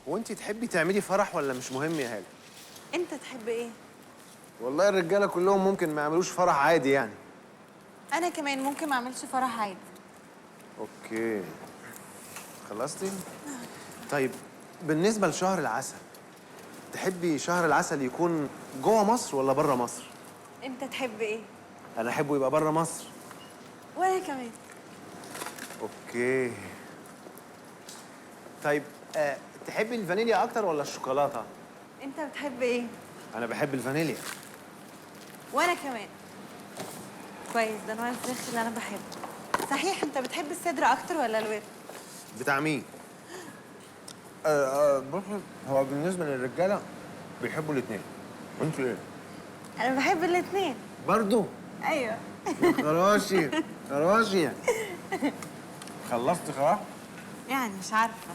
وانت تحبي تعملي فرح ولا مش مهم يا هاله؟ انت تحب ايه؟ والله الرجالة كلهم ممكن ما يعملوش فرح عادي يعني. انا كمان ممكن ما اعملش فرح عادي. okay خلصتي؟ طيب بالنسبة لشهر العسل، تحبي شهر العسل يكون جوه مصر ولا بره مصر؟ انت تحب ايه؟ انا احبه يبقى بره مصر. وانا كمان. okay. طيب تحبي الفانيليا اكتر ولا الشوكولاتة؟ انت بتحب ايه؟ انا بحب الفانيليا. وانا كمان. كويس، ده نوع الفراخ اللي انا بحبه. صحيح انت بتحب الصدر اكتر ولا الورك؟ بتاع مين؟ بصي، هو بالنسبة للرجاله بيحبوا الاثنين. وانتوا ايه؟ انا بحب الاثنين برضو. ايوه. خراشي خراشي. خلصتي خلاص؟ يعني مش عارفه.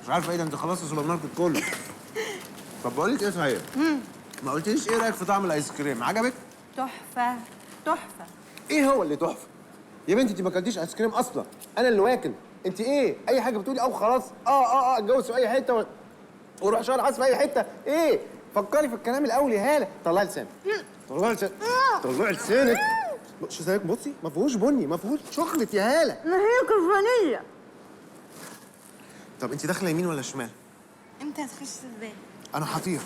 مش عارفه ايه ده؟ انت خلصتي السوبر ماركت كله. طب بقول لك ايه صحيح؟ ما قلتليش ايه رايك في طعم الايس كريم؟ عجبك؟ تحفة تحفة. ايه هو اللي تحفة؟ يا بنتي انت ما اكلتيش ايس كريم اصلا، انا اللي واكل. انت ايه؟ اي حاجة بتقولي او خلاص اتجوز في اي حتة وروح شهر عسل في اي حتة. ايه؟ فكري في الكلام الاول يا هاله. طلعي لسانك. طلعي لسانك. طلعي لسانك. بصي ما فيهوش بني، ما فيهوش شوكليت يا هاله. ما هي كفانيه. طب انت داخله يمين ولا شمال؟ انت هتخش ازاي؟ انا هطير.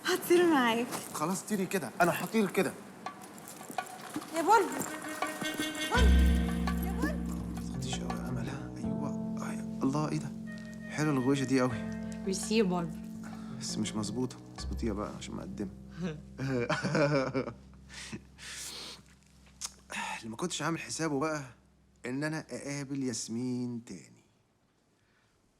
هطير معاك. خلاص طيري كده، انا هطير كده. يا بلبل يا بلبل. ما تخطيش قوي يا امل. ايوه الله، ايه ده؟ حلوة الغويشه دي قوي. ميرسي يا بلبل. بس مش مظبوطة، اظبطيها بقى عشان مقدمه. اللي ما كنتش عامل حسابه بقى ان انا اقابل ياسمين تاني،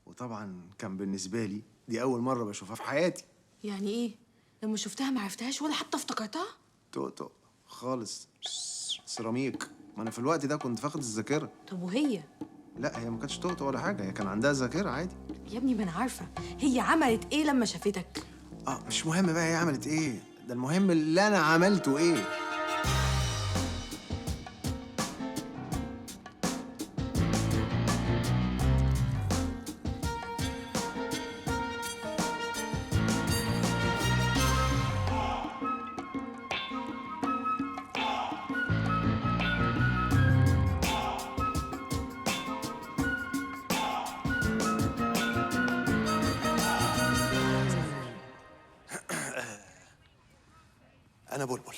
وطبعا كان بالنسبة لي دي اول مرة بشوفها في حياتي. يعني ايه؟ لما شفتها ما عرفتهاش ولا حتى افتكرتها؟ طقطق خالص، سيراميك. ما انا في الوقت ده كنت فاقد الذاكرة. طب وهي؟ لا هي ما كانتش طقطق ولا حاجة، هي كان عندها ذاكره عادي. يا ابني ما انا عارفه هي عملت ايه لما شافتك. مش مهم بقى هي عملت ايه، ده المهم اللي انا عملته ايه. أنا بلبل.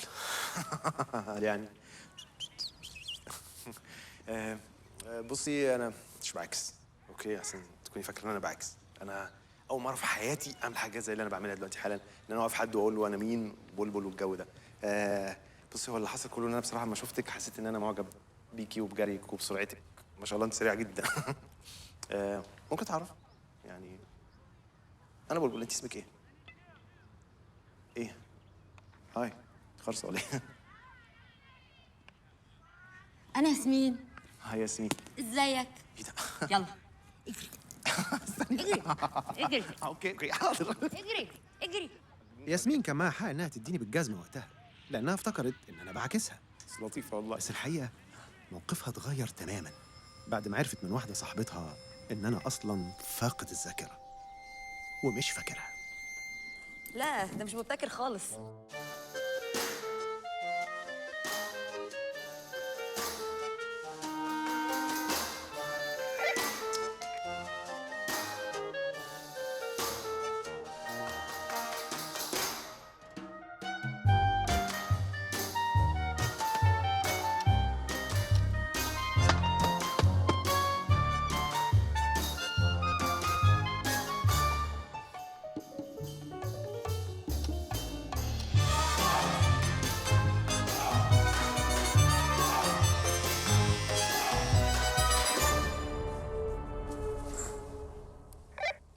يعني بصي أنا مش بعكس، okay؟ عشان تكوني فاكرة إن أنا بعكس. أنا أول مرة في حياتي أعمل حاجة زي اللي أنا بعملها دلوقتي حالاً، إن أنا أوقف حد وأقول له أنا مين، بلبل والجو ده. بصي هو اللي حصل كله إن أنا بصراحة لما شفتك حسيت إن أنا معجب بيكي وبجريك وبسرعتك، ما شاء الله أنت سريعة جداً. ممكن تعرف؟ يعني أنا بلبل، أنت اسمك إيه؟ إيه؟ هاي خرصة ولا ايه؟ أنا ياسمين. هاي ياسمين. إزيك؟ إيه ده؟ يلا اجري. اجري اجري. okay okay حاضر. اجري اجري. ياسمين كان معاها حق إنها تديني بالجزمة وقتها، لأنها افتكرت إن أنا بعاكسها. بس لطيفة والله. بس الحقيقة موقفها اتغير تماماً بعد ما عرفت من واحدة صاحبتها إن أنا أصلاً فاقد الذاكرة ومش فاكرها. لا ده مش مبتكر خالص.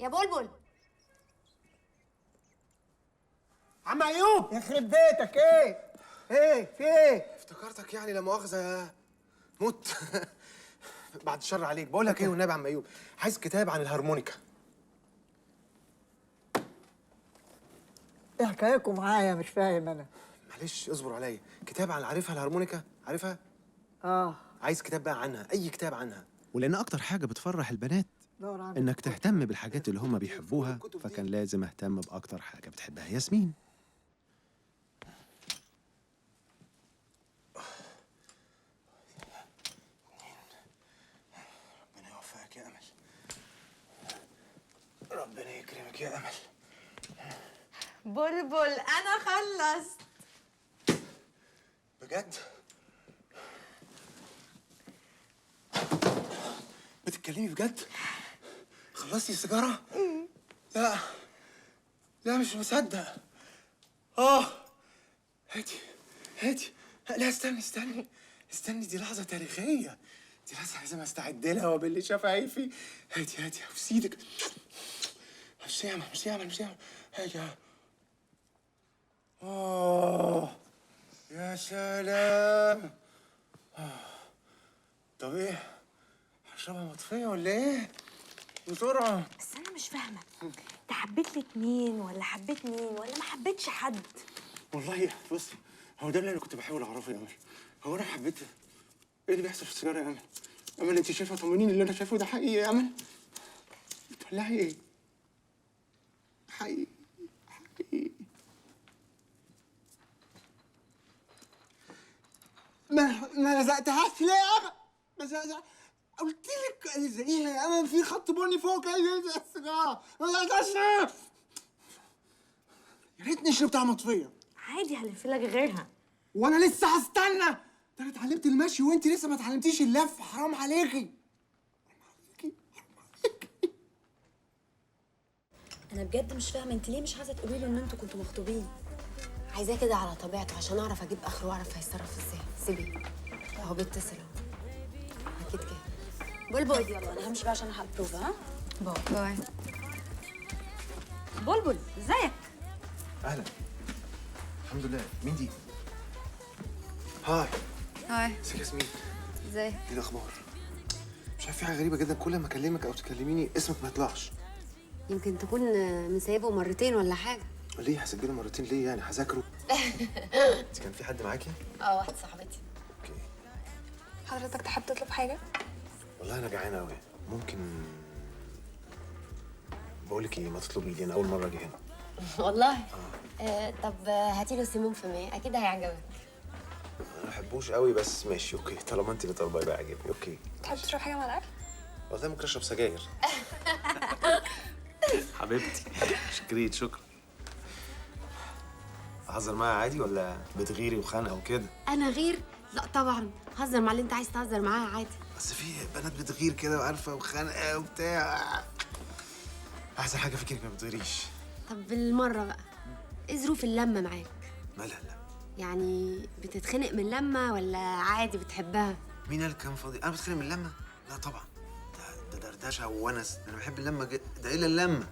يا بلبل. عم ايوب يخرب بيتك. ايه ايه في ايه؟ افتكرتك يعني لا مؤاخذة مت. بعد الشر عليك. بقول لك ايه والنبي يا عم ايوب، عايز كتاب عن الهارمونيكا. ايه حكايتكم معايا؟ مش فاهم انا. معلش اصبر عليا. كتاب عن، عارفها الهارمونيكا؟ عارفها؟ اه. عايز كتاب بقى عنها، اي كتاب عنها. ولان اكتر حاجة بتفرح البنات دور عندك. انك تهتم بالحاجات اللي هما بيحبوها، فكان لازم اهتم باكتر حاجة بتحبها ياسمين. ربنا يوفقك يا امل، ربنا يكرمك يا امل. بلبل انا خلصت. بجد؟ بتتكلمي بجد؟ خلصتي السيجارة؟ لا لا مش مصدق. هاتي هاتي. لا استني استني استني، دي لحظة تاريخية، دي لحظة لازم استعد لها وباللي شفايفي. هاتي هاتي في ايدك. مش يعمل مش يعمل مش يعمل. هاتي. يا سلام. طب ايه؟ هشربها مطفية ولا ايه؟ بسرعة. بس انا مش فاهمه، انت حبيت الاتنين ولا حبيت مين ولا ما حبيتش حد؟ والله بصي، هو ده اللي انا كنت بحاول اعرفه يا امل. هو انا حبيت ايه اللي بيحصل في السيجارة يا امل؟ امل انت شايفه؟ طمنيني، اللي انا شايفه ده حقيقي يا امل؟ بتولعي ايه؟ حقيقي حقيقي. ما لزقتهاش ليه يا امل؟ ما لزقتهاش. قلت لك الزقيها يا امل، في خط بني فوق كده بيلزق السيجارة، ما لزقتهاش ليه؟ يا ريتني شربتها مطفيه. عادي هلف لك غيرها. وانا لسه هستنى؟ ده انا اتعلمت المشي وانت لسه ما اتعلمتيش اللف. حرام عليكي حرام عليكي حرام عليكي. انا بجد مش فاهمه انت ليه مش عايزه تقولي له ان انتوا كنتوا مخطوبين؟ عايزاه كده على طبيعته عشان اعرف اجيب اخره واعرف هيتصرف ازاي. سيبيه اهو بيتصل اهو، اكيد كده. بلبل يلا انا همشي بقى عشان الحق بروفا. ها bye bye. بلبل ازيك؟ اهلا. الحمد لله. مين دي؟ hi. hi. ازيك يا ياسمين؟ ازيك؟ ايه الاخبار؟ مش عارف، في حاجة غريبة جدا، كل ما اكلمك او تكلميني اسمك ما يطلعش. يمكن تكون مسيبه مرتين ولا حاجة. ليه هسجله مرتين ليه يعني؟ هذاكره؟ انت كان في حد معاكي؟ واحدة صاحبتي. okay. حضرتك تحب تطلب حاجة؟ والله انا جعان قوي. ممكن بقول لك ايه، ما تطلبي لي، انا اول مرة اجي هنا. والله؟ طب هاتي له saumon fumé، اكيد هيعجبك. انا ما بحبوش قوي بس ماشي okay، طالما انت اللي طالبه يبقى عاجبني. okay. تحب تشرب حاجة مع الأكل؟ والله ممكن اشرب سجاير. حبيبتي شكريت. شكرا. اهزر معاها عادي ولا بتغيري وخانقه وكده؟ انا غير؟ لا طبعا، هزر مع اللي انت عايز تهزر معاها عادي. بس في بنات بتغير كده وعارفه وخانقه وبتاع. احسن حاجة فيك انك ما بتغيريش. طب بالمرة بقى، ايه ظروف اللمة معاك؟ مالها اللمة؟ يعني بتتخنق من اللمة ولا عادي بتحبها؟ مين قال كان فاضي؟ انا بتخنق من اللمة؟ لا طبعا، ده دردشة وونس، انا بحب اللمة جدا، ده الا اللمة.